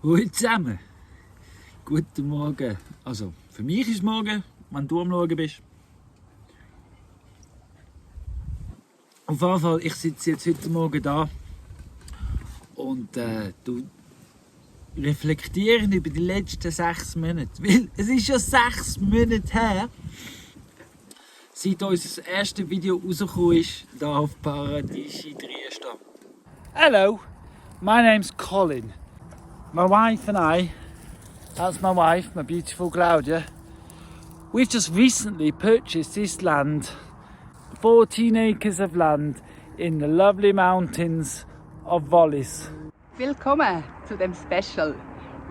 Hallo zusammen. Guten Morgen. Also, für mich ist es morgen, wenn du am Schauen bist. Auf jeden Fall, ich sitze jetzt heute Morgen da und reflektieren über die letzten 6 Monate. Weil es ist ja 6 Monate her, seit unser erstes Video rausgekommen ist, hier auf Paradies in Trieste. Hello, my name's Colin. My wife and I, that's my wife, my beautiful Claudia, we've just recently purchased this land, 14 acres of land in the lovely mountains of Wallis. Willkommen zu dem Special.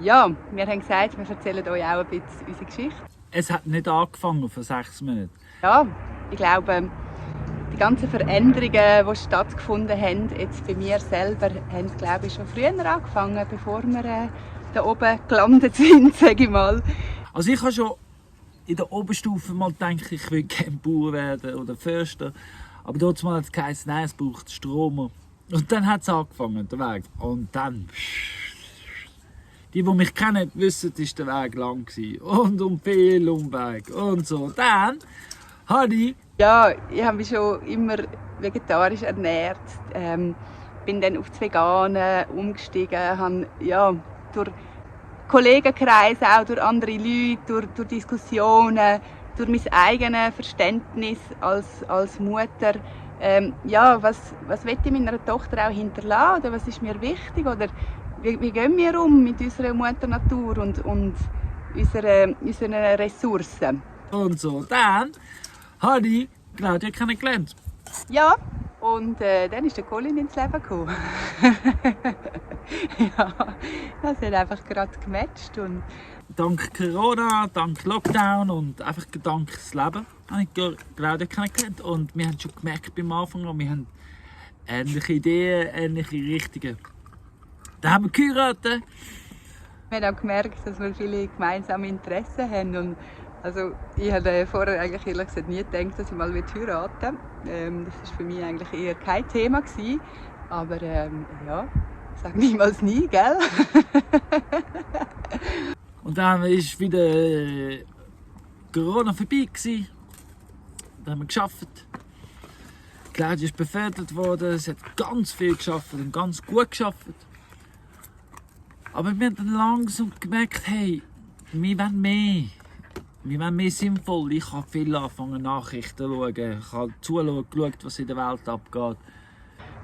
Ja, wir haben gesagt, wir erzählen euch auch ein bisschen unsere Geschichte. Es hat nicht angefangen vor 6 Monaten. Ja, ich glaube, die ganzen Veränderungen, die stattgefunden haben, jetzt bei mir selber, haben glaube ich schon früher angefangen, bevor wir da oben gelandet sind, sage ich mal. Also ich habe schon in der Oberstufe mal gedacht, ich will gerne Bauer werden oder Förster. Aber dort mal hat es geheißen, nein, es braucht Strom. Und dann hat es angefangen, der Weg. Und dann... Die mich kennen, wissen, dass der Weg lang war. Und um viel Umweg und so. Dann habe ich... Ja, ich habe mich schon immer vegetarisch ernährt. Bin dann auf das Vegane umgestiegen. Habe durch Kollegenkreise, auch durch andere Leute, durch Diskussionen, durch mein eigenes Verständnis als Mutter, was will ich meiner Tochter auch hinterlassen, oder was ist mir wichtig, oder wie gehen wir um mit unserer Mutter Natur und unseren Ressourcen. Und so, dann habe ich Claudia kennengelernt. Ja, und dann ist der Colin ins Leben gekommen. Ja, das hat einfach gerade gematcht. Und dank Corona, dank Lockdown und einfach dank das Leben habe ich Claudia kennengelernt. Und wir haben schon gemerkt beim Anfang, wir haben ähnliche Ideen, ähnliche Richtungen. Dann haben wir geheiratet. wir haben auch gemerkt, dass wir viele gemeinsame Interessen haben. Und also, ich hatte vorher eigentlich ehrlich gesagt nie gedacht, dass ich mal heiraten will. Das war für mich eigentlich eher kein Thema gewesen. Aber ja, sag niemals nie, gell? Und dann war wieder Corona vorbei. Dann haben wir gearbeitet. Claudia ist befördert worden, sie hat ganz viel gearbeitet und ganz gut gearbeitet. Aber wir haben dann langsam gemerkt, hey, wir wollen mehr. Wir wollen mehr sinnvoll. Ich habe viel angefangen, Nachrichten zu schauen. Ich habe geschaut, was in der Welt abgeht.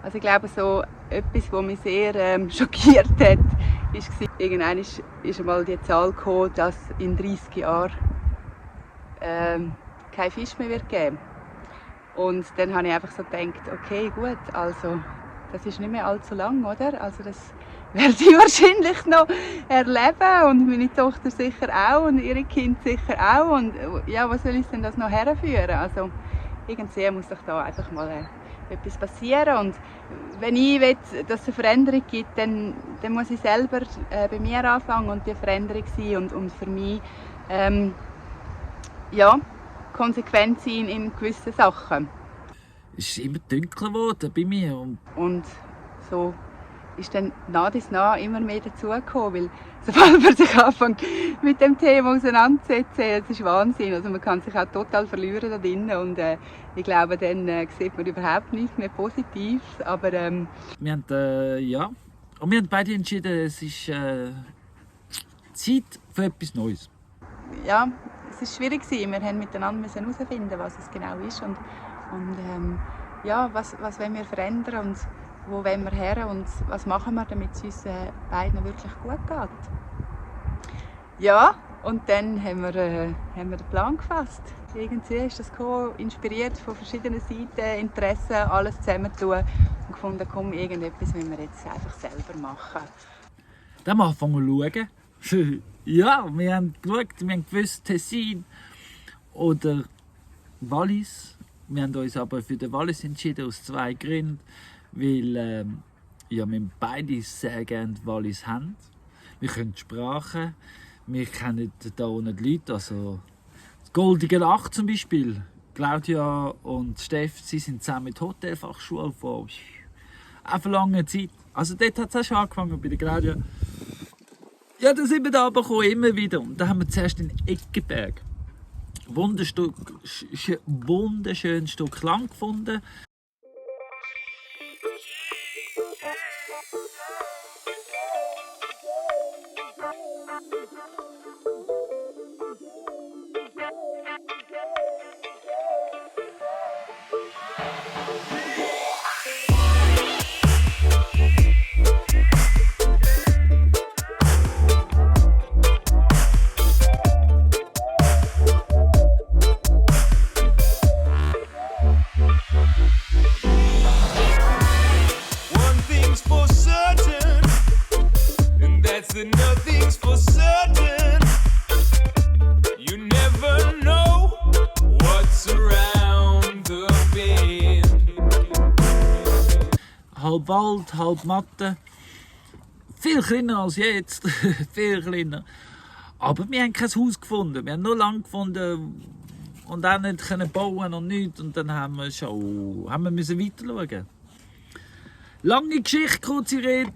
Also ich glaube, so etwas, was mich sehr schockiert hat, war, irgendwann ist einmal die Zahl gekommen, dass in 30 Jahren kein Fisch mehr wird geben. Und dann habe ich einfach so gedacht, okay, gut, also das ist nicht mehr allzu lang, oder? Also das werde ich wahrscheinlich noch erleben und meine Tochter sicher auch und ihre Kinder sicher auch. Und ja, was soll ich denn das noch herführen? Also irgendwie muss doch da einfach mal etwas passieren. Und wenn ich will, dass es eine Veränderung gibt, dann muss ich selber bei mir anfangen und die Veränderung sein und für mich konsequent sein in gewissen Sachen. Es ist immer dunkler geworden bei mir. Und so ist dann nach immer mehr dazugekommen, weil sobald man sich anfängt mit dem Thema auseinanderzusetzen, es ist Wahnsinn. Also man kann sich auch total verlieren da drin und ich glaube, dann sieht man überhaupt nichts mehr Positives. Aber wir haben, und wir haben beide entschieden, es ist Zeit für etwas Neues. Ja, es ist schwierig gewesen. Wir mussten miteinander herausfinden, was es genau ist und was wollen wir verändern und wo wollen wir her und was machen wir, damit es uns beiden wirklich gut geht. Ja, und dann haben wir den Plan gefasst. Irgendwie ist das gekommen, inspiriert von verschiedenen Seiten, Interessen, alles zusammentun und gefunden, komm, irgendetwas müssen wir jetzt einfach selber machen. Dann haben wir angefangen zu schauen. Ja, wir haben geschaut, wir haben gewusst, Tessin oder Wallis. Wir haben uns aber für den Wallis entschieden, aus 2 Gründen. Weil wir beide sehr gerne die Wallis haben. Wir können die Sprache, wir kennen da unten die Leute. Also das Goldige Lach zum Beispiel. Claudia und Steff, sie sind zusammen mit Hotelfachschule vor langer Zeit. Also dort hat es auch schon angefangen bei der Claudia. Ja, da sind wir da aber gekommen, immer wieder. Und da haben wir zuerst den Eggenberg. Wunderschönes Stück Land gefunden. Nothing's for certain. You never know what's around the bend. Halb Wald, halb Matte. Viel kleiner als jetzt. Viel kleiner. Aber wir haben kein Haus gefunden. Wir haben nur Land gefunden und auch nicht können bauen und nichts. Und dann haben wir müssen weiter schauen. Lange Geschichte, kurze Rede.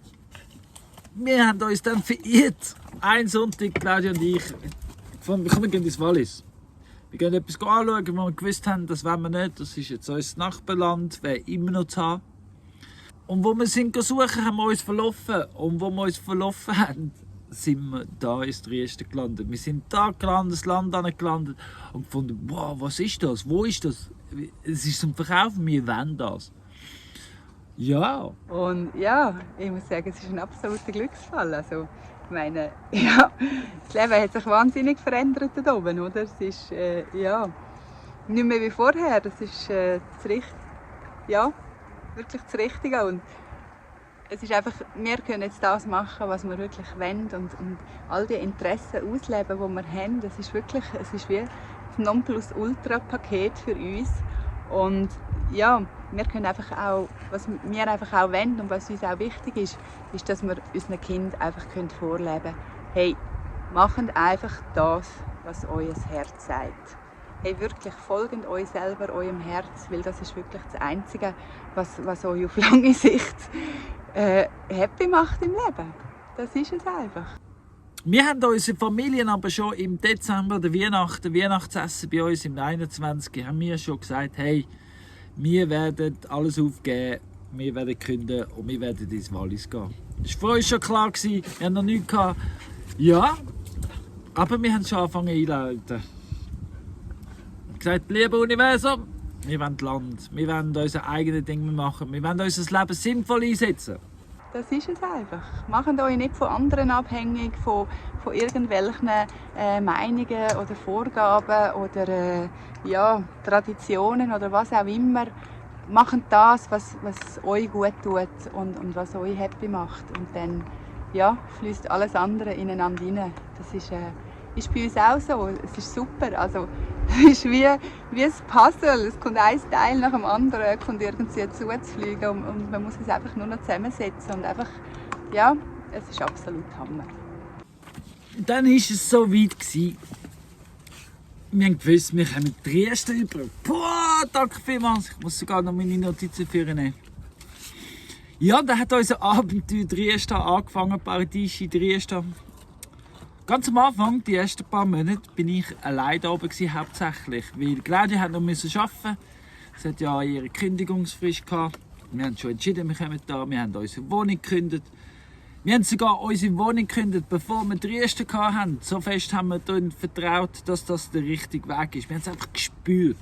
Wir haben uns dann verirrt. Ein Sonntag, Claudia und ich, gefunden, wir gehen ins Wallis. Wir gehen etwas anschauen, wo wir gewusst haben, das wollen wir nicht. Das ist jetzt unser Nachbarland, wäre immer noch zu haben. Und wo wir sind suchen, haben wir uns verlaufen. Und wo wir uns verlaufen haben, sind wir da in Trieste gelandet. Wir sind da gelandet, das Land gelandet und gefunden, wow, was ist das? Wo ist das? Es ist zum Verkaufen, wir wollen das. Ja. Und ja, ich muss sagen, es ist ein absoluter Glücksfall. Also, ich meine, ja, das Leben hat sich wahnsinnig verändert da oben, oder? Es ist, ja, nicht mehr wie vorher. Das ist wirklich das Richtige. Und es ist einfach, wir können jetzt das machen, was wir wirklich wollen und all die Interessen ausleben, die wir haben. Es ist wie das Nonplusultra-Paket für uns. Und ja, wir können einfach auch, was wir einfach auch wollen und was uns auch wichtig ist, ist, dass wir unseren Kindern einfach vorleben können. Hey, macht einfach das, was euer Herz sagt. Hey, wirklich folgt euch selber, eurem Herz, weil das ist wirklich das Einzige, was euch auf lange Sicht happy macht im Leben. Das ist es einfach. Wir haben unsere Familien aber schon im Dezember, der Weihnachtsessen bei uns im 21. haben wir schon gesagt, hey, wir werden alles aufgeben, wir werden kündigen und wir werden ins Wallis gehen. Das war für uns schon klar, wir haben noch nichts gehabt. Ja, aber wir haben schon angefangen einzuleiten. Wir haben gesagt, lieber Universum, wir wollen Land, wir wollen unser eigenes Ding machen, wir wollen unser Leben sinnvoll einsetzen. Das ist es einfach. Macht euch nicht von anderen abhängig, von irgendwelchen Meinungen oder Vorgaben oder Traditionen oder was auch immer. Macht das, was euch gut tut und was euch happy macht. Und dann fließt alles andere ineinander rein. Das ist bei uns auch so. Es ist super. Also, es ist wie ein Puzzle. Es kommt ein Teil nach dem anderen, kommt irgendwie zuzufliegen und man muss es einfach nur noch zusammensetzen. Und einfach, ja, es ist absolut Hammer. Dann war es so weit. Wir haben gewusst, wir kommen Trieste über. Boah, danke vielmals. Ich muss sogar noch meine Notizen führen. Ja, da hat unser Abenteuer Trieste angefangen, Paradies in Trieste. Ganz am Anfang, die ersten paar Monate, bin ich allein da oben gewesen, hauptsächlich. Weil Claudia hat noch arbeiten. Sie hat ja ihre Kündigungsfrist gehabt. Wir haben schon entschieden, wir kommen da. Wir haben unsere Wohnung gekündigt. Wir haben sogar unsere Wohnung gekündigt, bevor wir Trieste hatten. So fest haben wir darin vertraut, dass das der richtige Weg ist. Wir haben es einfach gespürt.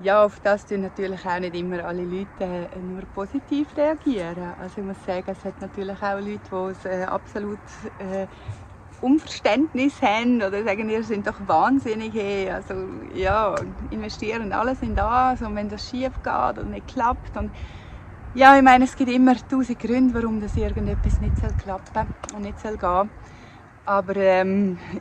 Ja, auf das tun natürlich auch nicht immer alle Leute nur positiv reagieren. Also ich muss sagen, es hat natürlich auch Leute, die es absolut Unverständnis haben oder sagen, ihr seid doch Wahnsinnige. Also ja, investieren alles in das und wenn das schief geht oder nicht klappt. Und ja, ich meine, es gibt immer 1000 Gründe, warum das irgendetwas nicht klappen soll und nicht gehen soll. Aber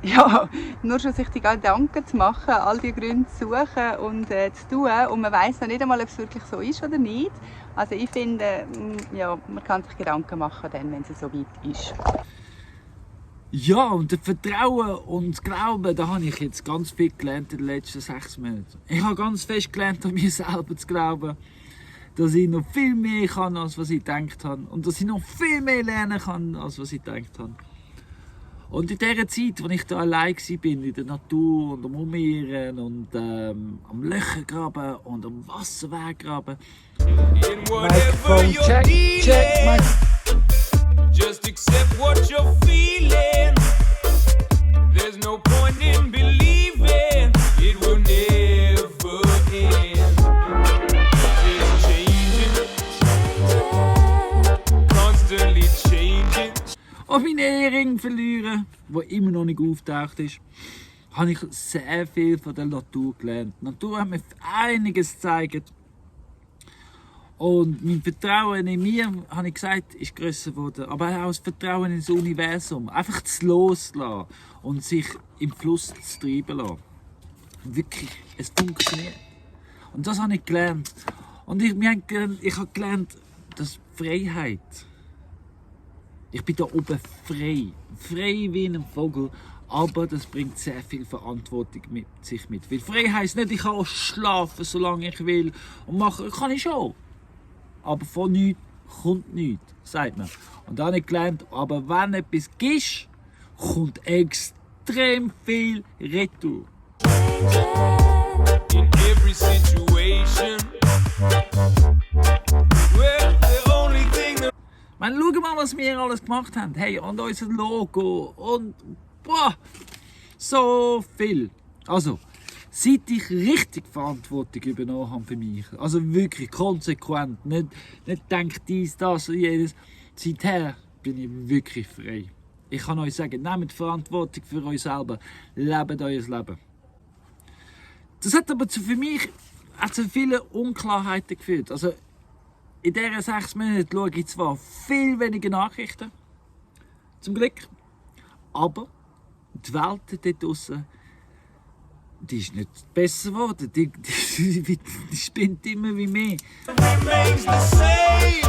ja, nur schon sich die Gedanken zu machen, all die Gründe zu suchen und zu tun und man weiss noch nicht einmal, ob es wirklich so ist oder nicht. Also ich finde, ja, man kann sich Gedanken machen, dann, wenn es so weit ist. Ja, und das Vertrauen und das Glauben, da habe ich jetzt ganz viel gelernt in den letzten 6 Monaten. Ich habe ganz fest gelernt, an mir selber zu glauben, dass ich noch viel mehr kann, als was ich gedacht habe. Und dass ich noch viel mehr lernen kann, als was ich gedacht habe. Und in dieser Zeit, als ich da allein war, in der Natur und am Umirren und am Löcher graben und am Wasserweg graben. In whatever you're dealing, just accept what you're feeling. There's no point in believing it will never end. Just changing, constantly changing. Und meinen Ehering verlieren, der immer noch nicht auftaucht ist, habe ich sehr viel von der Natur gelernt. Die Natur hat mir einiges gezeigt. Und mein Vertrauen in mir, habe ich gesagt, ist grösser geworden. Aber auch das Vertrauen ins Universum. Einfach zu loslassen und sich im Fluss zu treiben lassen. Wirklich, es funktioniert. Und das habe ich gelernt. Und ich habe gelernt, dass Freiheit. Ich bin da oben frei. Frei wie ein Vogel. Aber das bringt sehr viel Verantwortung mit sich mit. Weil frei heisst nicht, ich kann auch schlafen, solange ich will. Und machen kann ich schon. Aber von nichts kommt nichts, sagt man. Und dann habe ich gelernt, aber wenn etwas gibst, kommt extrem viel retour. In every situation, well, the only thing that Schau mal, was wir alles gemacht haben. Hey, und unser Logo und boah, so viel. Also, seit ich richtig Verantwortung übernommen habe für mich, also wirklich konsequent, nicht denkt dies, das und jenes, seither bin ich wirklich frei. Ich kann euch sagen, nehmt Verantwortung für euch selber, lebt euer Leben. Das hat aber für mich zu vielen Unklarheiten geführt. Also, in diesen 6 Monaten schaue ich zwar viel weniger Nachrichten, zum Glück, aber die Welt dort draussen, die ist nicht besser geworden. Die spinnt immer wie mehr. remains the same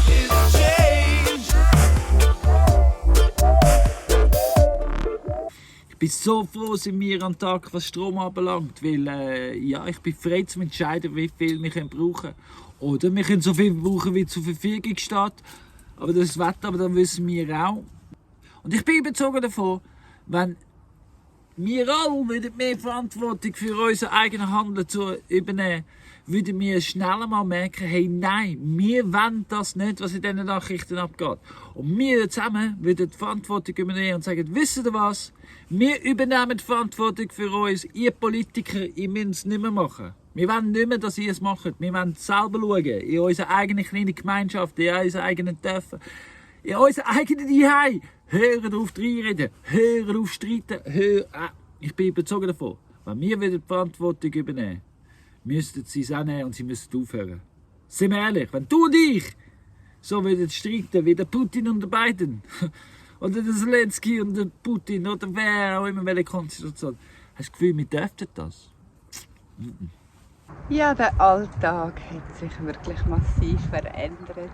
is change. Ich bin so froh, sind wir am Tag, was Strom anbelangt, weil ja, ich bin frei zu entscheiden, wie viel wir brauchen können. Oder wir können so viel brauchen, wie zur Verfügung steht. Aber das Wetter, aber dann wissen wir auch. Und ich bin überzeugt davon, wenn wir alle mehr Verantwortung für unser eigenes Handeln zu übernehmen, würden wir schneller mal merken, hey, nein, wir wollen das nicht, was in diesen Nachrichten abgeht. Und wir zusammen würden die Verantwortung übernehmen und sagen, wisst ihr was? Wir übernehmen die Verantwortung für uns. Ihr Politiker, ihr müsst es nicht mehr machen. Wir wollen nicht mehr, dass ihr es macht. Wir wollen selber schauen, in unsere eigene kleine Gemeinschaft, in unsere eigenen Dörfer, in unsere eigenen Zuhause. Hören auf reinreden, hören auf streiten, Ich bin überzeugt davon, wenn wir wieder die Verantwortung übernehmen, müssten sie es auch nehmen und sie müssten aufhören. Sind wir ehrlich, wenn du und ich so würden streiten wie der Putin und der Biden, oder der Zelensky und der Putin, oder wer auch immer, welche Konstellation, hast du das Gefühl, wir dürften das? Ja, der Alltag hat sich wirklich massiv verändert.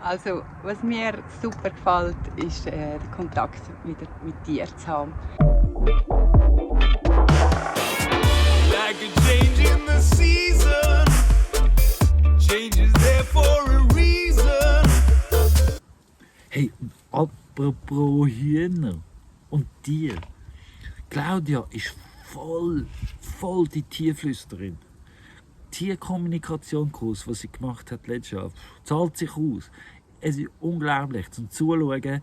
Also, was mir super gefällt, ist den Kontakt wieder mit dir zu haben. Like a change in the season, change is there for a reason. Hey, apropos Hühner und Tier. Claudia ist voll die Tierflüsterin. Tierkommunikationskurs, was sie gemacht hat letztes Jahr, zahlt sich aus. Es ist unglaublich zum Zuschauen,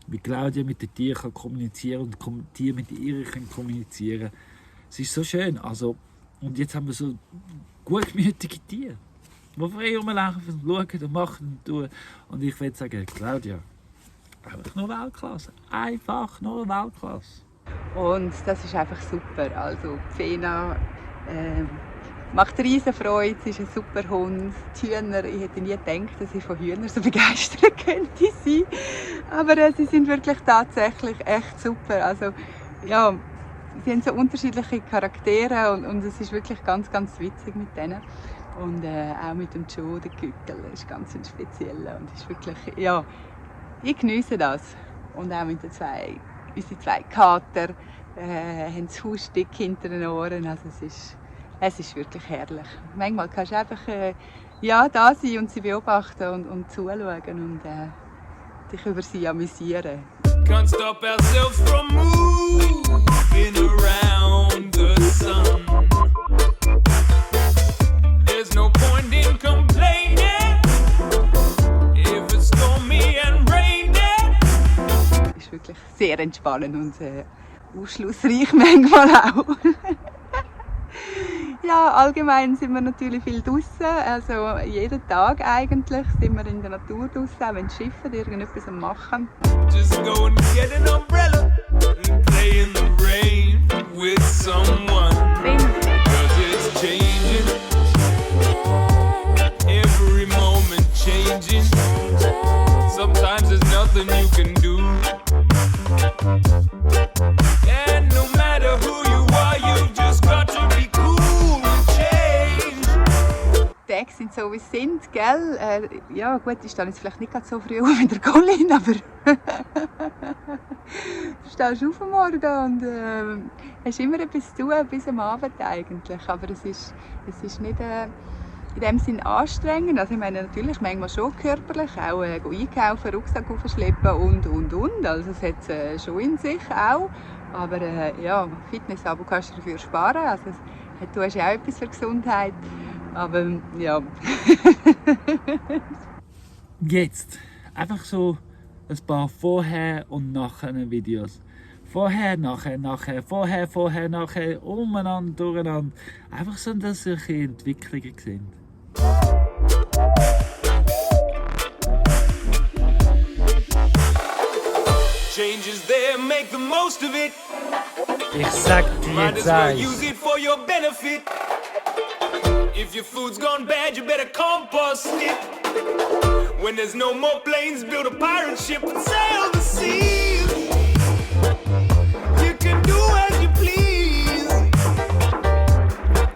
wie Claudia mit den Tieren kommunizieren und die Tiere mit ihr kommunizieren. Es ist so schön. Also, und jetzt haben wir so gutmütige Tiere, die frei rumlaufen und schauen und machen und tun. Und ich würde sagen, Claudia, einfach nur Weltklasse. Einfach nur Weltklasse. Und das ist einfach super. Also, Fena macht riesen Freude, sie ist ein super Hund. Die Hühner, ich hätte nie gedacht, dass ich von Hühnern so begeistert könnte sein. Aber sie sind wirklich tatsächlich echt super. Also, ja, sie haben so unterschiedliche Charaktere und es ist wirklich ganz witzig mit denen. Und auch mit dem Joe, der Gückel, ist ganz ein spezieller und ist wirklich, ja, ich geniesse das. Und auch mit unsere 2 Kater haben das Hausstück hinter den Ohren. Also es ist wirklich herrlich. Manchmal kannst du einfach da sein und sie beobachten und zuschauen und dich über sie amüsieren. Can't stop ourselves from moving around the sun. There's no point in complaining if it's stormy and raining. Es ist wirklich sehr entspannend und aufschlussreich manchmal auch. Ja, allgemein sind wir natürlich viel draußen, also jeden Tag eigentlich sind wir in der Natur draußen, auch wenn die Schiffe irgendetwas machen. Just go and get an umbrella and play in the rain with someone. Cause it's changing, every moment changing. Sometimes there's nothing you can do. And no matter who you are, you've just got to be cool and change. Die Tage sind so wie sie sind, gell? Ja gut, ich stehe jetzt vielleicht nicht gerade so früh auf wie der Colin, aber du stehst auf am Morgen und hast immer etwas zu tun, bis am Abend eigentlich. Aber es ist nicht in dem Sinn anstrengend. Also ich meine natürlich manchmal schon körperlich, auch einkaufen, Rucksack aufschleppen und. Also es hat es schon in sich auch. Aber ja, Fitness-Abo kannst du dafür sparen. Also du hast ja auch etwas für Gesundheit. Aber ja. Jetzt einfach so ein paar Vorher- und Nachher-Videos. Vorher, nachher, vorher, nachher, umeinander, durcheinander. Einfach so, dass solche Entwicklungen sind. Change is there, make the most of it. Ich sag dir Might jetzt as well eins. use it for your benefit. If your food's gone bad, you better compost it. When there's no more planes, build a pirate ship and sail the seas. You can do as you please.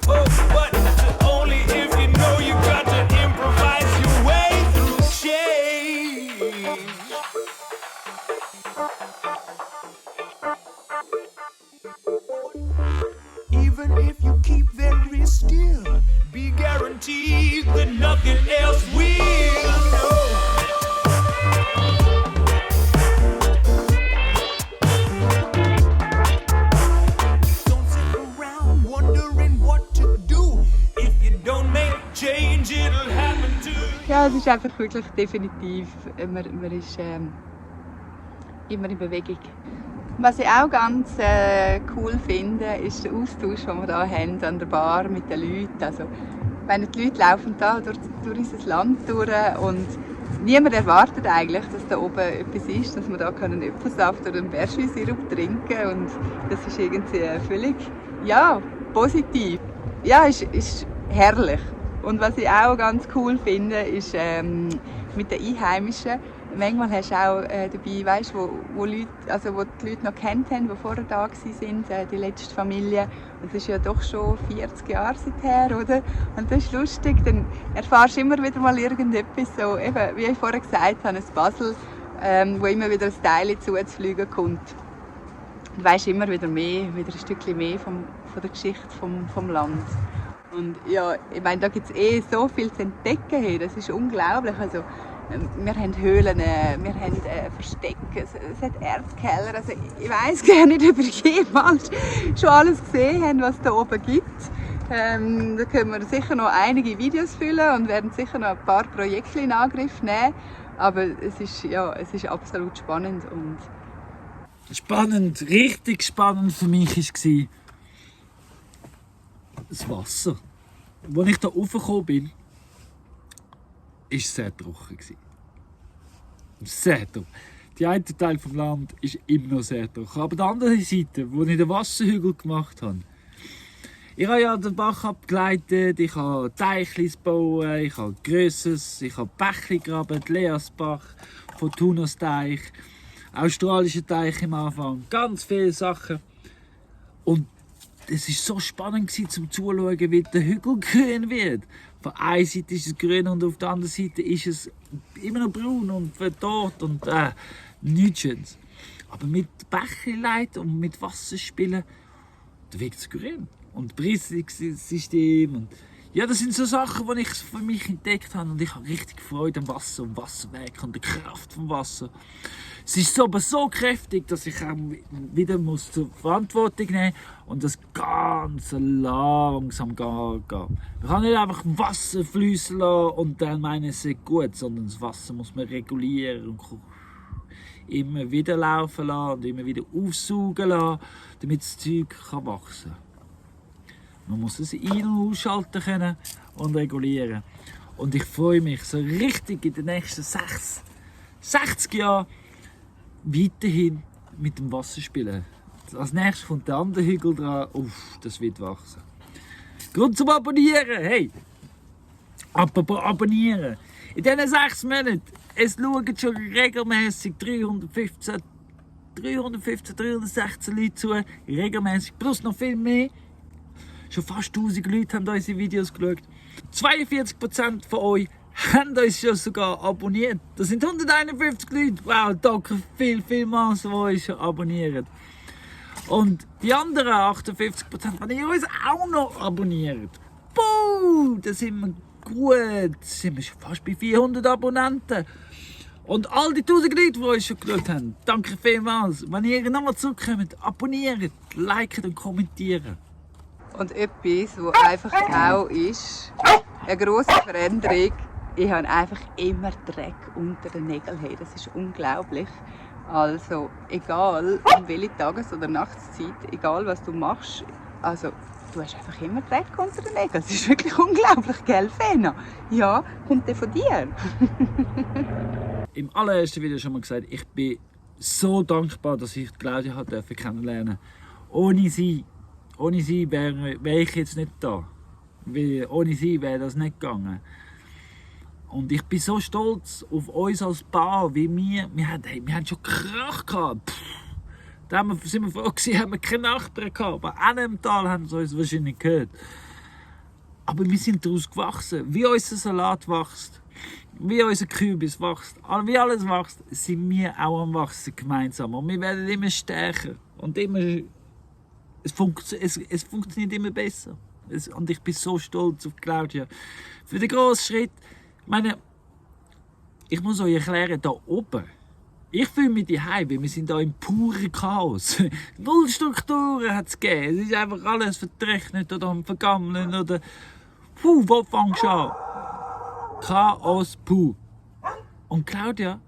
Oh, but only if you know you got to improvise your way through change. Even if you keep very still, be guaranteed that nothing else will. No. Don't sit around wondering what to do. If you don't make change, it'll happen to you. Ja, es ist einfach wirklich definitiv, man ist immer in Bewegung. Was ich auch ganz cool finde, ist der Austausch, den wir hier haben an der Bar mit den Leuten. Also, wenn die Leute laufen da durch unser Land durch und niemand erwartet eigentlich, dass da oben etwas ist, dass wir da Apfelsaft oder einen Bergwein-Sirup trinken können. Und das ist irgendwie völlig positiv. Ja, ist herrlich. Und was ich auch ganz cool finde, ist mit den Einheimischen. Manchmal hast du auch dabei, weißt, wo die Leute noch kennt haben, die vorher da waren, die letzte Familie. Das ist ja doch schon 40 Jahre seither, oder? Und das ist lustig, dann erfährst du immer wieder mal irgendetwas, so, eben, wie ich vorher gesagt habe, ein Puzzle, wo immer wieder ein Teil zuzufliegen kommt. Du weisst immer wieder mehr, wieder ein Stückchen mehr von der Geschichte vom Land. Und ja, ich meine, da gibt es so viel zu entdecken hier, das ist unglaublich. Also, wir haben Höhlen, wir haben Verstecke, es hat Erzkeller. Also ich weiss gar nicht, ob wir jemals schon alles gesehen haben, was es da oben gibt. Da können wir sicher noch einige Videos füllen und werden sicher noch ein paar Projekte in Angriff nehmen. Aber es ist absolut spannend. Und Spannend, richtig spannend für mich war das Wasser. Als ich hier raufgekommen bin, war es sehr trocken. Sehr trocken. Der eine Teil des Landes ist immer noch sehr trocken. Aber die andere Seite, wo ich den Wasserhügel gemacht habe, ich habe ja den Bach abgeleitet, ich habe Teichlis gebaut, ich habe Grösses, ich habe Bächli gegraben, Leasbach, Fortunas Teich, australischer Teich am Anfang, ganz viele Sachen. Und es war so spannend zum Zuschauen, wie der Hügel grün wird. Von einer Seite ist es grün und auf der anderen Seite ist es immer noch braun und verdorrt und nichts Schönes. Aber mit Bächlein und mit Wasser spielen, da wird es grün. Und Brießungssystem und ja, das sind so Sachen, die ich für mich entdeckt habe und ich habe richtig Freude am Wasser und Wasserwerk und der Kraft vom Wasser. Es ist aber so kräftig, dass ich auch wieder muss zur Verantwortung nehmen muss und das ganz langsam gehen. Man kann nicht einfach Wasser fließen lassen und dann meinen, es ist gut, sondern das Wasser muss man regulieren und immer wieder laufen lassen und immer wieder aufsaugen lassen, damit das Zeug wachsen kann. Man muss es ein- und ausschalten können und regulieren. Und ich freue mich so richtig in den nächsten 60 Jahren weiterhin mit dem Wasser spielen. Als nächstes kommt der andere Hügel dran. Uff, das wird wachsen. Grund zum Abonnieren. Hey, apropos Abonnieren. In diesen 6 Monaten, es schauen schon regelmäßig 316 Leute zu. Regelmäßig, plus noch viel mehr. Schon fast 1000 Leute haben unsere Videos geschaut. 42% von euch haben uns schon sogar abonniert. Das sind 151 Leute. Wow, danke vielmals, die uns schon abonnieren. Und die anderen 58%, wenn ihr uns auch noch abonniert, boah, da sind wir gut. Da sind wir schon fast bei 400 Abonnenten. Und all die 1000 Leute, die uns schon geschaut haben, danke vielmals. Wenn ihr nochmal zurückkommt, abonniert, liket und kommentiert. Und etwas, was einfach auch ist, eine grosse Veränderung, ich habe einfach immer Dreck unter den Nägeln. Hey, das ist unglaublich. Also, egal in welche Tages- oder Nachtszeit, egal was du machst, also, du hast einfach immer Dreck unter den Nägeln. Das ist wirklich unglaublich, gell, Fena? Ja, kommt der von dir? Im allerersten Video schon mal gesagt, ich bin so dankbar, dass ich Claudia kennenlernen durfte. Ohne sie wäre ich jetzt nicht da. Weil ohne sie wäre das nicht gegangen. Und ich bin so stolz auf uns als Paar, wie wir haben schon Krach gehabt. Da sind wir froh gewesen, haben wir keine Nachbarn gehabt. Aber an einem Tal haben sie uns wahrscheinlich gehört. Aber wir sind daraus gewachsen. Wie unser Salat wächst, wie unser Kürbis wächst, wie alles wächst, sind wir auch am Wachsen gemeinsam. Und wir werden immer stärker. Und immer, es funktioniert immer besser. Und ich bin so stolz auf Claudia. Für den grossen Schritt. Ich muss euch erklären, da oben, ich fühle mich daheim, weil wir sind hier im puren Chaos. Null Strukturen hat es gegeben. Es ist einfach alles vertrocknet oder am Vergammeln oder... wo fängst du an? Chaos pur. Und Claudia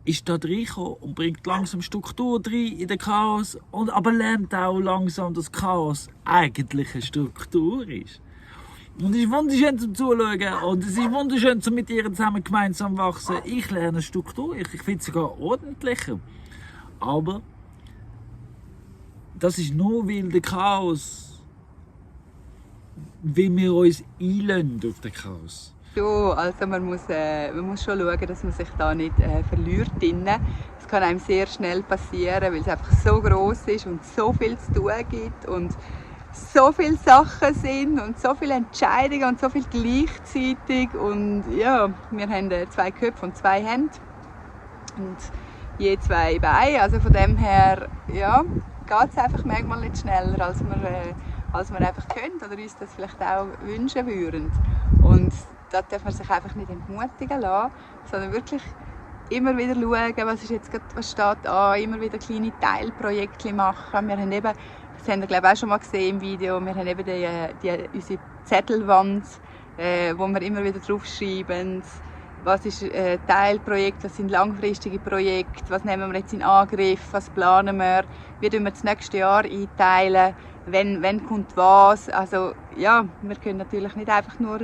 ist da reingekommen und bringt langsam Struktur rein in den Chaos, aber lernt auch langsam, dass Chaos eigentlich eine Struktur ist. Und es ist wunderschön zum Zuschauen und es ist wunderschön, mit ihr zusammen gemeinsam wachsen. Ich lerne Struktur, ich finde es sogar ordentlicher. Aber das ist nur, weil der Chaos, weil wir uns einlösen auf den Chaos. Ja, also man muss schon schauen, dass man sich da nicht verliert drinnen. Das kann einem sehr schnell passieren, weil es einfach so gross ist und so viel zu tun gibt und so viele Sachen sind und so viele Entscheidungen und so viel gleichzeitig. Und ja, wir haben 2 Köpfe und 2 Hände und je 2 Beine. Also von dem her ja, geht es einfach manchmal nicht schneller, als wir einfach können oder uns das vielleicht auch wünschen würden. Und da darf man sich einfach nicht entmutigen lassen, sondern wirklich immer wieder schauen, was steht an, immer wieder kleine Teilprojekte machen. Wir haben eben, das habt ihr glaube ich auch schon mal gesehen im Video, wir haben eben unsere Zettelwand, wo wir immer wieder draufschreiben, was ist Teilprojekt, was sind langfristige Projekte, was nehmen wir jetzt in Angriff, was planen wir, wie tun wir das nächste Jahr einteilen, wenn kommt was. Also ja, wir können natürlich nicht einfach nur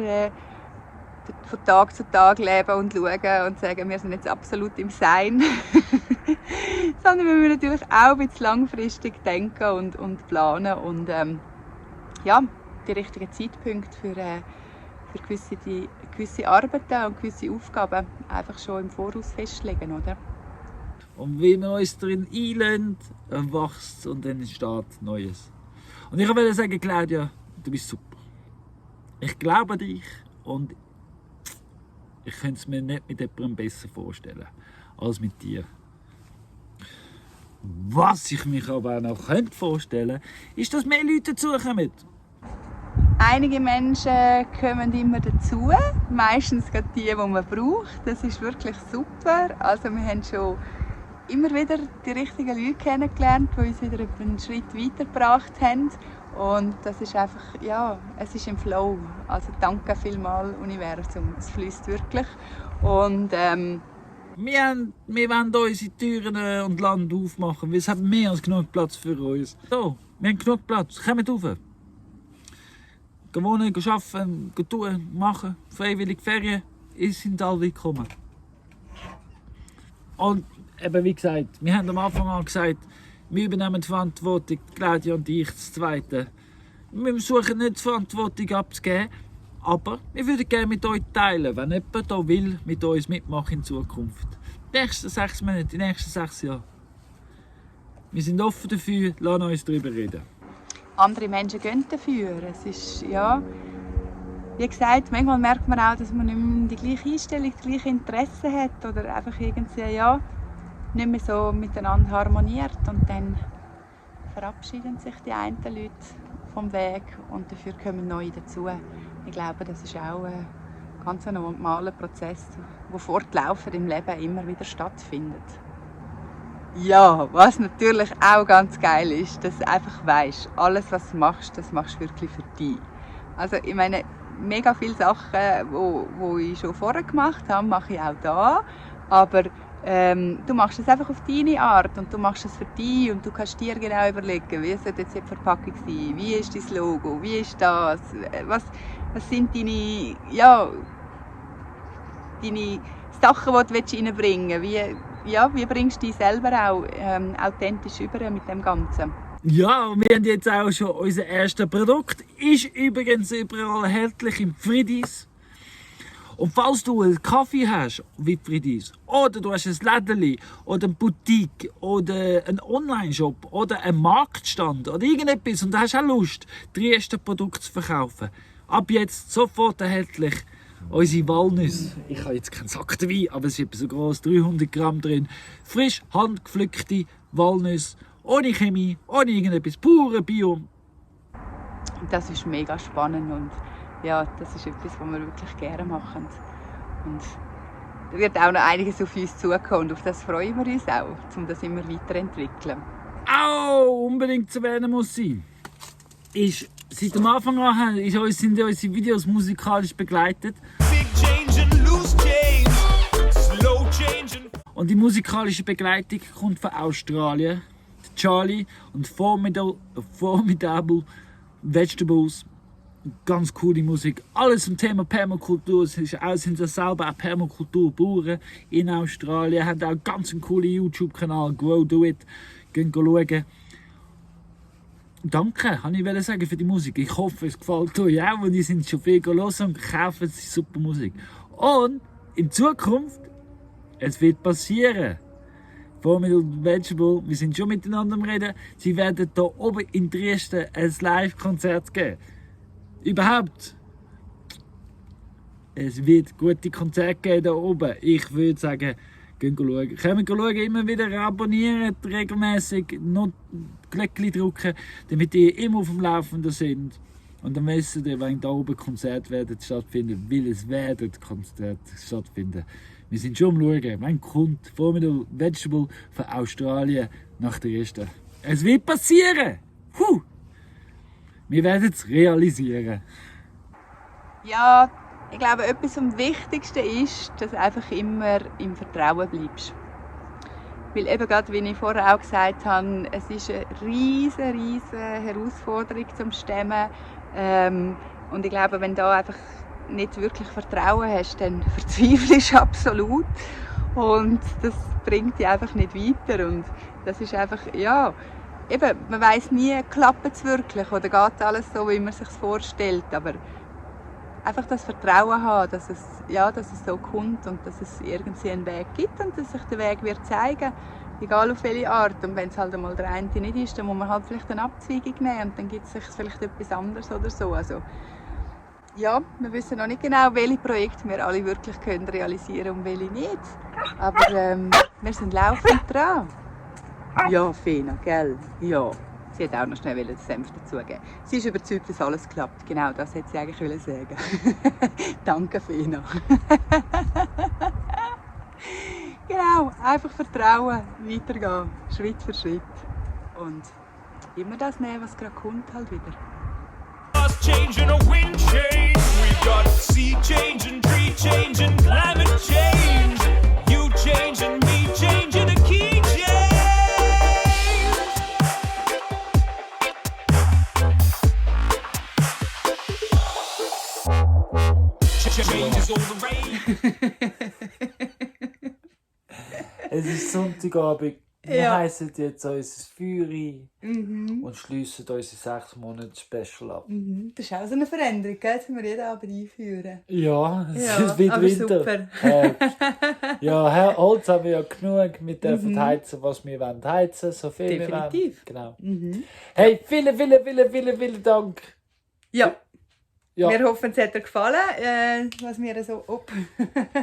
von Tag zu Tag leben und schauen und sagen, wir sind jetzt absolut im Sein. Sondern wir müssen natürlich auch ein bisschen langfristig denken und planen und ja, die richtigen Zeitpunkte für gewisse Arbeiten und gewisse Aufgaben einfach schon im Voraus festlegen, oder? Und wenn wir uns darin einlösen, wächst und dann entsteht Neues. Und ich wollte sagen, Claudia, du bist super. Ich glaube an dich und ich könnte es mir nicht mit jemandem besser vorstellen als mit dir. Was ich mich aber auch noch vorstellen könnte, ist, dass mehr Leute dazukommen. Einige Menschen kommen immer dazu, meistens gerade die man braucht. Das ist wirklich super. Also wir haben schon immer wieder die richtigen Leute kennengelernt, die uns wieder einen Schritt weitergebracht haben. Und das ist einfach, ja, es ist im Flow. Also danke vielmals Universum, es fließt wirklich. Und wir wollen unsere Türen und Land aufmachen, weil es hat mehr als genug Platz für uns. So, wir haben genug Platz, kommt rauf. Gehen wohnen, gehen arbeiten, gehen tun, machen, freiwillig Ferien, ihr seid alle willkommen. Und eben wie gesagt, wir haben am Anfang an gesagt, wir übernehmen die Verantwortung, Claudia und ich, das Zweite. Wir versuchen nicht die Verantwortung abzugeben, aber wir würden gerne mit euch teilen, wenn jemand da will, mit uns mitmachen in Zukunft. Die nächsten 6 Monate, die nächsten 6 Jahre. Wir sind offen dafür, lasst uns darüber reden. Andere Menschen gehen dafür. Es ist, ja, wie gesagt, manchmal merkt man auch, dass man nicht mehr die gleiche Einstellung, die gleiche Interessen hat oder einfach irgendwie, ja, nicht mehr so miteinander harmoniert. Und dann verabschieden sich die einen Leute vom Weg und dafür kommen neue dazu. Ich glaube, das ist auch ein ganz normaler Prozess, der fortlaufend im Leben immer wieder stattfindet. Ja, was natürlich auch ganz geil ist, dass du einfach weisst, alles was du machst, das machst du wirklich für dich. Also ich meine, mega viele Sachen, die ich schon vorher gemacht habe, mache ich auch da. Aber du machst es einfach auf deine Art und du machst es für dich und du kannst dir genau überlegen, wie soll jetzt die Verpackung sein, wie ist dein Logo, wie ist das, was sind deine, ja, deine Sachen, die du reinbringen willst, wie bringst du dich selber auch authentisch über mit dem Ganzen? Ja, und wir haben jetzt auch schon unser erstes Produkt. Ist übrigens überall erhältlich im Friedis. Und falls du einen Kaffee hast, wie Friedis, oder du hast ein Lädeli, oder eine Boutique, oder einen Online-Shop, oder einen Marktstand, oder irgendetwas, und du hast auch Lust, die ersten Produkte zu verkaufen, ab jetzt sofort erhältlich. Unsere Walnüsse, ich habe jetzt keinen Sack dabei, aber es ist etwa so groß, 300 Gramm drin. Frisch handgepflückte Walnüsse, ohne Chemie, ohne irgendetwas, pure Bio. Das ist mega spannend und ja, das ist etwas, was wir wirklich gerne machen. Und da wird auch noch einiges auf uns zukommen und auf das freuen wir uns auch, um das immer weiterzuentwickeln. Unbedingt zu erwähnen muss sein. Seit dem Anfang an sind unsere Videos musikalisch begleitet. Und die musikalische Begleitung kommt von Australien. Charlie und Formidable Vegetables. Ganz coole Musik. Alles zum Thema Permakultur. Es sind selber auch Permakulturbauern in Australien. Haben auch ganz einen coolen YouTube-Kanal, Grow Do It. Gehen schauen. Danke, wollte ich sagen, für die Musik. Ich hoffe, es gefällt euch auch, und die sind schon viel hören und kaufen super Musik. Und in Zukunft, es wird passieren. Formidable Vegetable, wir sind schon miteinander am Reden, sie werden hier oben in Dresden ein Live-Konzert geben. Überhaupt. Es wird gute Konzerte geben hier oben. Ich würde sagen, gehen schauen. Kommt schauen, immer wieder abonnieren, regelmäßig noch Glöckchen drücken, damit ihr immer auf dem Laufenden sind. Und dann wisst ihr, wenn da oben Konzerte stattfinden, weil es werden Konzerte stattfinden. Wir sind schon am Schauen, wenn kommt Formidable Vegetable von Australien nach Dresden. Es wird passieren! Wir werden es realisieren. Ja, ich glaube, etwas am Wichtigsten ist, dass du einfach immer im Vertrauen bleibst. Weil eben gerade, wie ich vorher auch gesagt habe, es ist eine riesige Herausforderung zum Stemmen. Und ich glaube, wenn du da einfach nicht wirklich Vertrauen hast, dann verzweifelst du absolut. Und das bringt dich einfach nicht weiter. Und das ist einfach, ja, eben, man weiss nie, klappt es wirklich oder geht alles so, wie man es sich vorstellt. Aber einfach das Vertrauen haben, dass es so kommt und dass es irgendwie einen Weg gibt und dass sich der Weg wird zeigen, egal auf welche Art. Und wenn es halt einmal der eine nicht ist, dann muss man halt vielleicht eine Abzweigung nehmen und dann gibt es sich vielleicht etwas anderes oder so. Also, ja, wir wissen noch nicht genau, welche Projekte wir alle wirklich können realisieren und welche nicht. Aber wir sind laufend dran. Ja, Fena, gell? Ja, Sie hat auch noch schnell den Senf dazugeben. Sie ist überzeugt, dass alles klappt. Genau, das hätte sie eigentlich sagen. Danke, Fina. Genau, einfach vertrauen, weitergehen, Schritt für Schritt. Und immer das nehmen, was gerade kommt, halt wieder. Change and a wind change. We've got sea change and tree change and climate change. You change and me change and a key change. Change is all the rage. Es ist Sonntagabend. Wir heissen jetzt unser Feuer und schliessen unser 6 Monate Special ab. Das ist auch so eine Veränderung, gell? Jetzt müssen wir jeden Abend einführen. Ja, es Ja, ist wieder aber Winter. super. Ja, Holz haben wir ja genug. Wir dürfen heizen, was wir wollen heizen, so viel wir wollen. Definitiv. Genau. Hey, vielen Dank. Ja. Ja. Wir hoffen, es hat dir gefallen, was wir so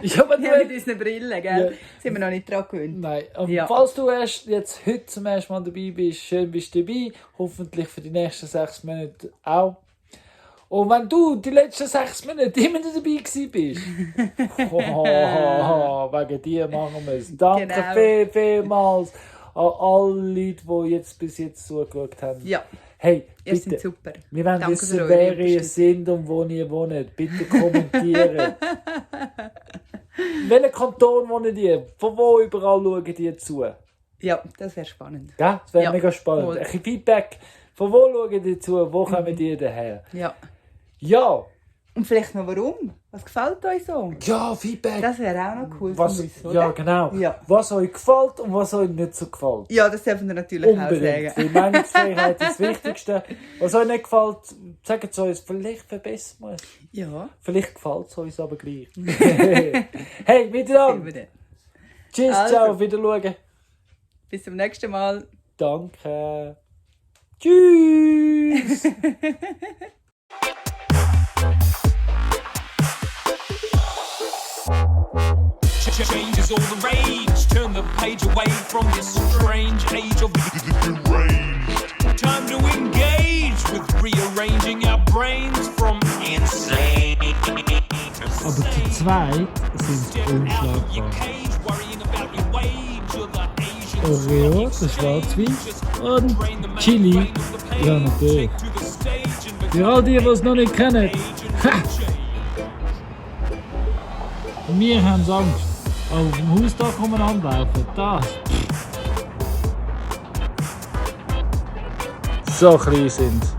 Ja, aber mit unseren Brillen, gell? Ja. Sind wir noch nicht dran gewöhnt. Nein, und Ja. falls du erst jetzt heute zum ersten Mal dabei bist, schön bist du dabei. Hoffentlich für die nächsten 6 Monate auch. Und wenn du die letzten 6 Monate immer nicht dabei gewesen bist, wegen dir machen wir es. Danke Genau. vielmals an alle Leute, die jetzt bis jetzt zugeschaut haben. Ja, Hey, ihr seid bitte, super. wir wollen Danke wissen, für eure wer ihr Unterstützung. seid und wo ihr wohnt. Bitte kommentieren. Welchen Kanton wohnt ihr? Von wo überall schaut ihr zu? Ja, das wäre spannend. Ja, das wäre Ja, mega spannend. voll. Ein bisschen Feedback. Von wo schaut ihr zu? Wo kommen ihr daher? Ja. Ja, Und vielleicht noch warum? Was gefällt euch so? ja, Feedback. Das wäre auch noch cool Was, zu wissen, ja, oder? genau. Ja. Was euch gefällt und was euch nicht so gefällt. Ja, das dürfen wir natürlich Unbedingt. auch Die sagen. Meinungsfreiheit ist das Wichtigste. Was euch nicht gefällt, sagt es uns. Vielleicht verbessern wir es. Ja, Vielleicht gefällt es uns aber gleich. Hey, wieder sehen wir an. dann. Tschüss, Also. ciao, wieder schauen. Bis zum nächsten Mal. Danke. Tschüss. Change is all the rage. Turn the page away from this strange age of deranged. Time to engage with rearranging our brains from insane. Aber zu zweit sind Your unschlagbar. cage, worrying about your wage. You're the Asian Oreo, der Schwarzweiß und Chili. Ja, natürlich. to the stage and Für all die, die es noch nicht kennen. Ha! Wir haben Angst. Auf dem Hausdach kommen anlaufen. Das. So klein sind sie.